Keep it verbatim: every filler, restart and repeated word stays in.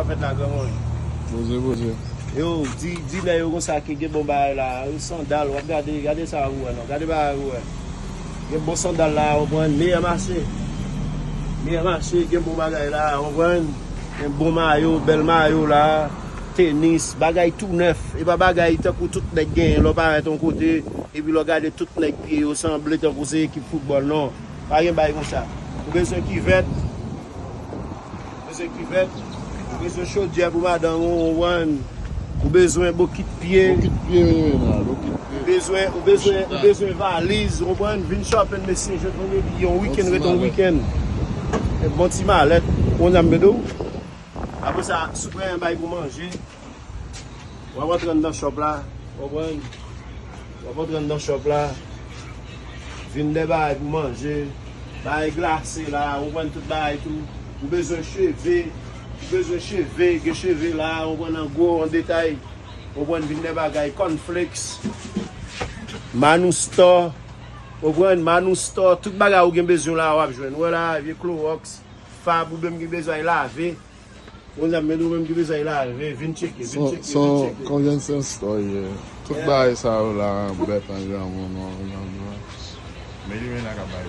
Sa fèt la, granmoun. Poze, poze. Yo, di, di nèg yo konsa ke gen bon bagay la. Yo sandal, w ap gade, gade sa ou wè non. Gade bagay ou wè. Gen bon sandal la, w konprann. Meyè mache. Meyè mache, gen bon bagay la, w konprann. Gen bon mayo, bèl mayo la. Tenis, bagay tou nèf. E pa bagay tankou tout nèg genyen. Lè w parèt yon kote, epi lè w gade tout nèg pye yo sanble tankou se ekip foutbòl, non. Pa gen bagay konsa. Ou bezwen kivèt. Ou bezwen kivèt. Ou bezwen chodyè pou madanm ou, ou konprann. Ou bezwen bokit pye. Bokit pye, wi, Renald, bokit pye. Ou bezwen, ou bezwen, ou bezwen valiz, ou konprann. Vin shopping, mesye, jodi vandredi, yon wikenn, ret yon wikenn. Bon ti malèt, ou konn sa m vle di w. Apre sa, si w gen yon bagay pou manje, w ap antre anndan shop la, ou konprann? W ap antre anndan shop la, vin de bagay pou manje, bagay glase la, ou konprann, tout bagay tou. Ou bezwen cheve, ou bezwen cheve, gen cheve la, ou konprann, an gwo, an detay. Ou konprann, vin de bagay, cornflakes, Manou Store, ou konprann, Manou Store, tout bagay ou gen bezwen la, w ap jwenn. Ou wè la, vye Clorox, Fab, ou menm ki bezwen lave. Ou konn sa m vle di w, ou menm ki bezwen lave, vin tcheke, vin Son, tcheke, vin son tcheke. Convenience Store, yeah. Tout bagay sa yo la, bèt an granmoun, non, non, non. Men li menm la ka bay.